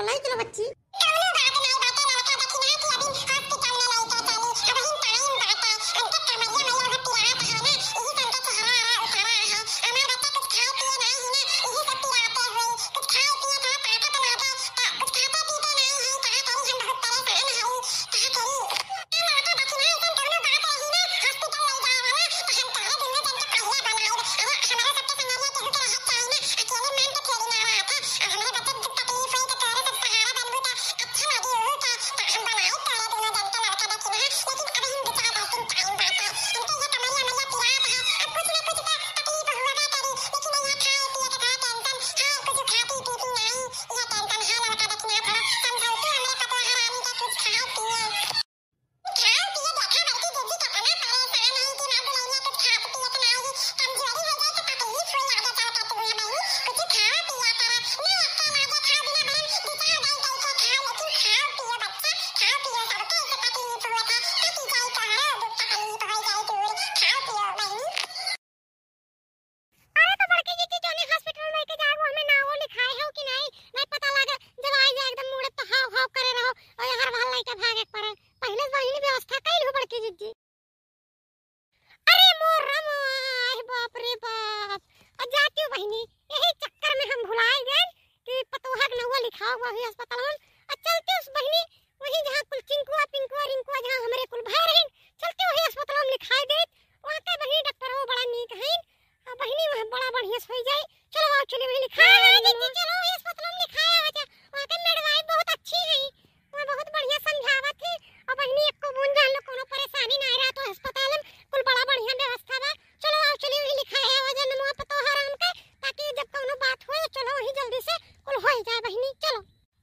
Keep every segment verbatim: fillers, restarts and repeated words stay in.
लाई चलो बच्ची। कौनो बात नाई बाटे, लड़का दखिना के अभी हॉस्पिटल में लइके चली, अबहिन टाइम बाटे। उनके कमरिया में एगो पिरात है ना, यही से उनके चेहरा आरा उतारा है। हमार बच्चा कुछ खाए पिए नाई है ना, यही से पिराते हुए। कुछ खाए पिए का ताकत ना दे, ता-, कुछ खाते पीते नाई है, कहा करी हम बहुत परेशान हई, कहा करी। ए लड़का दखिना ऐसन कौनो बात रही ना, हॉस्पिटल ले जाए वाला, तो हम तोहरे दुनो जन के पहिले बनाई। अरे, हमारे सबके संगरिया केहू के रहत चाही ना, अकेले मान के थोड़ी ना रहत है। अब हमरे बच्चे के तकलीफ होई तो तोहरे सब सहारा बनबू तो अच्छा लागी ओहू के। तो हम बनाई तोहरे दुनो जन के लड़का दखिना, लेकिन अबहिन दो चार दस दिन टाइम बाटे। हमके ये कमरिया मरिया पिरात है, अब कुछ ना कुछ तो तकलीफ होबे करी, लेकिन ये खाए पिए के का टेंशन है, कुछ खाती पीती नाई, ये टेंशन है लड़का दखिना, थोड़ा समझौती हमरे पतोह रानी के कुछ खाए पिए। खाए पिए देखा बड़की दीदी केतना परेशान है कि ना दुल्हनिया कुछ खात पियत नाई, कमजोरी हो जाए तो तकलीफ हो लागे। चल के तू बहन कुछ खावा पिया करा, ना अक्का लागे खाए बिना बहन, दो चार दाई दे के खाओ, लेकिन खाओ पियो बच्चा, खाओ पियो, सबके ऐसे तकलीफ हुआ था, कटी जाई तोहरो दुख तकलीफ हो जाई दूर, खाओ पियो बहनी। अरे तो बड़की जीजी जोनी हॉस्पिटल में लेके जाए, वो हमें नावो लिखाए हो कि नहीं, नहीं पता लगे, जब आई जाए एकदम मुड़े तो हाव हाव करे रहो, और यहाँ बाहर लेके भागे के पड़े। पहले से बहिनी व्यवस्था कइल हो बड़की जीजी। अरे मोर राम, आह बाप रे बाप, और जाती हूँ बहिनी, यही चक्कर में हम भुलाए गए कि पतोहा के नौवा लिखाओ वही अस्पताल में, और चलती हूँ बहिनी वही जहाँ कुल चिंकुआ पिंकुआ रिंकुआ जहाँ हमरे कुल भाई रहे, चलती वही अस्पताल में लिखाए दे, वहाँ के बहिनी डॉक्टर वो बड़ा नीक है, अब बहिनी वहाँ बड़ा बढ़िया से होई जाई। चलो आओ, चलिए वहीं लिखाए हाँ, आवे हाँ, दीदी, चलो, ये अस्पताल में लिखाए आवे जा। वहाँ के midwife बहुत अच्छी है, वहाँ बहुत बढ़िया समझावत है। अब बहिनी एको बूंद जान लो कोनो परेशानी ना रहा तो अस्पताल में कुल बड़ा बढ़िया व्यवस्था बा। चलो आओ, चलिए वहीं लिखाए आवे जा नमवा पतोह राम के, ताकि जब कोनो बात हो तो चलो वहीं जल्दी से कुल हो जाए बहिनी। चलो।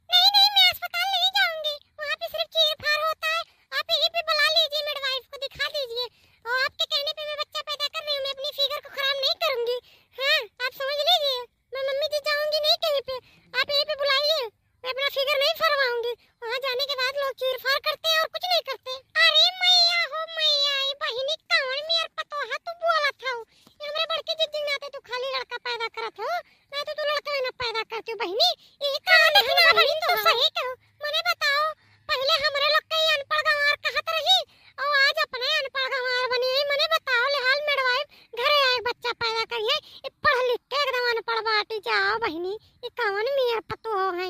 नहीं, नहीं, मैं अस्पताल नहीं जाऊंगी, वहाँ पे सिर्फ चीर फाड़ होता है। आप यहीं पे बुला लीजिए, midwife को दिखा दीजिए। और आपके कहने पे मैं बच्चा पैदा कर रही हूँ, मैं अपनी figure को खराब नहीं करूंगी। हाँ, आप समझ लीजिए, मैं मम्मी जी जाऊंगी नहीं कहीं पे, आप यहीं पे बुलाइए, मैं अपना figure नहीं फरवाऊंगी। वहाँ जाने के बाद लोग चीर फाड़ करते हैं और कुछ नहीं करते। अरे मैया हो मैया, ये बहिनी कौन मेर पतोहा तू बोलत हो? ये हमरे बड़की जिज्जी नाते तू खाली लड़का पैदा करत हो, ना तो तू लड़का ना पैदा करती हो बहिनी। ये कौन देखी ना बहिनी, तू सही कहो। मने बताओ, पहले हमरे लोग के ही अनपढ़ गंवार कहत रही, और आज अपने अनपढ़ गंवार बनी है। मने बताओ, ले हाल midwife घरे आए बच्चा पैदा करिए, ये पढ़ लिख के एकदम अनपढ़ बाटी जाओ बहिनी, ये कौन मेर पतोह है?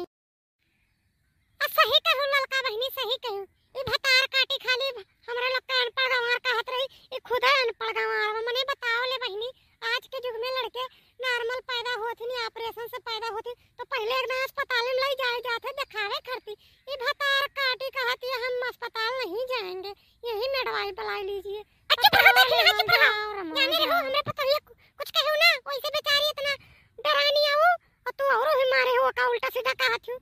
आ सही कहू ललका बहिनी, सही कहू। ई भतार काटी खाली हमरा लोग के अनपढ़ गंवार कहत रही, ई खुदे अनपढ़ गंवार बा। मने बताओ ले बहिनी, आज के युग में लड़के normal पैदा होत ही, operation से पैदा होत ही, तो पहले एकदम अस्पताल में लई जाए जात है देखावे खरती। ई भतार काटी कहत है, "हम अस्पताल नहीं जाएंगे, यही midwife बुला लीजिए।" अच्छा, चुप रहो, बताओ देखी ना, चुप रहो। जाने रहो, हमरे पतोहिया कु-, कुछ कहू ना, वैसे बेचारी इतना डरानी आऊ, और तू औरो ही मारे हो का उल्टा सीधा कहत हूँ।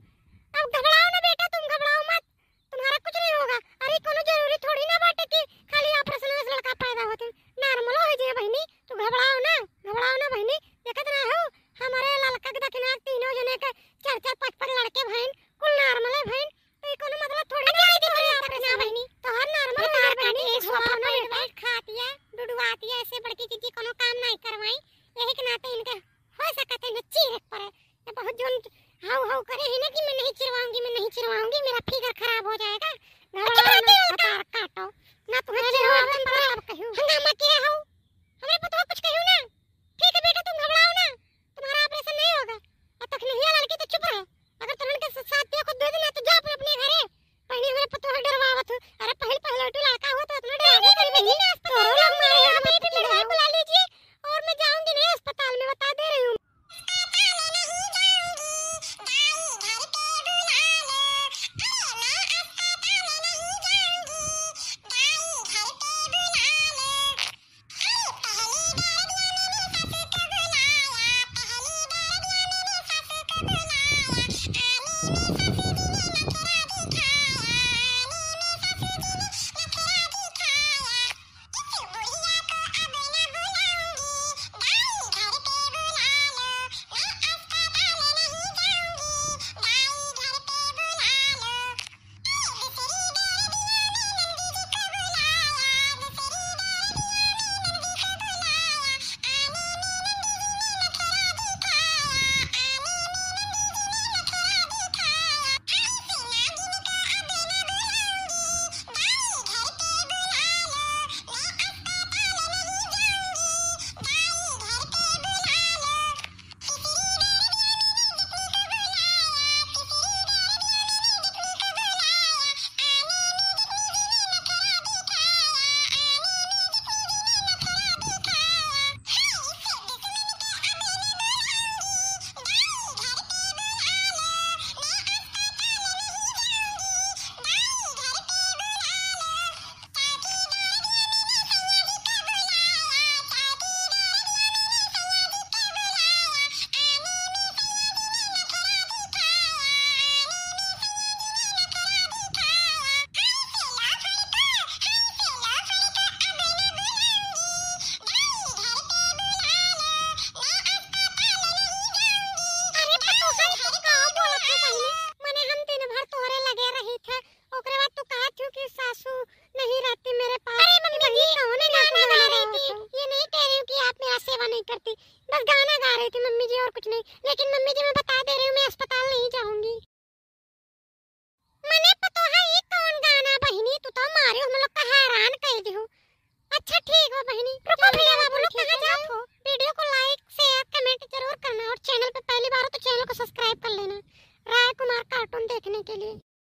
अब घबराओ ना बेटा, तुम घबराओ मत, तुम्हारा कुछ नहीं होगा। अरे कोनो जरूरी थोड़ी ना बाटे कि खाली operation से लड़का पैदा होते, normal हो जाए बहिनी। तू घबराओ ना, घबराओ ना बहिनी, देखत ना हो हमारे ललका के दखिना तीनों जने के चार चार पाँच पाँच लड़के भइन, कुल normal है भइन, तो ई कोनो मतलब थोड़ी ना है कि खाली operation बहिनी। तोहर normal है बहिनी, तू घबराओ ना बेटा। खातिया, डुडुआतिया, ऐसे बड़की चीज कोनो काम नहीं करवाई, यही के नाते इनके हो सकत है न चीरे के पड़े। ये बहुत जोन हाउ हाउ करे है ना कि मैं नहीं चिरवाऊंगी, मैं नहीं चिरवाऊंगी, मेरा figure खराब हो जाएगा। अच्छा, घबराओ ना, काटो। ना तुम्हें चिरवावे पड़े, अब कहूँ। हंगामा किया हो? हमरे पतोह कुछ कहू ना। ठीक है बेटा, तुम घबराओ ना, तुम्हारा operation नहीं होगा। और तक नहीं लड़की तो चुप रहो। अगर तुमन के स-, साथ दियो को दे देना तो जाओ अपने, अपने घरे। पहले हमरे पतोह डरवावत हो। अरे पहल पहलौटी लड़का हो तो इतना डरावे नहीं, करी नहीं, बहिनी। नहीं, अस्पताल तोरो लोग मारे, आप यहीं पे midwife बुला लीजिए और मैं जाऊंगी नहीं अस्पताल में, बता दे रही हूँ। अच्छा ठीक बा बहिनी, रुक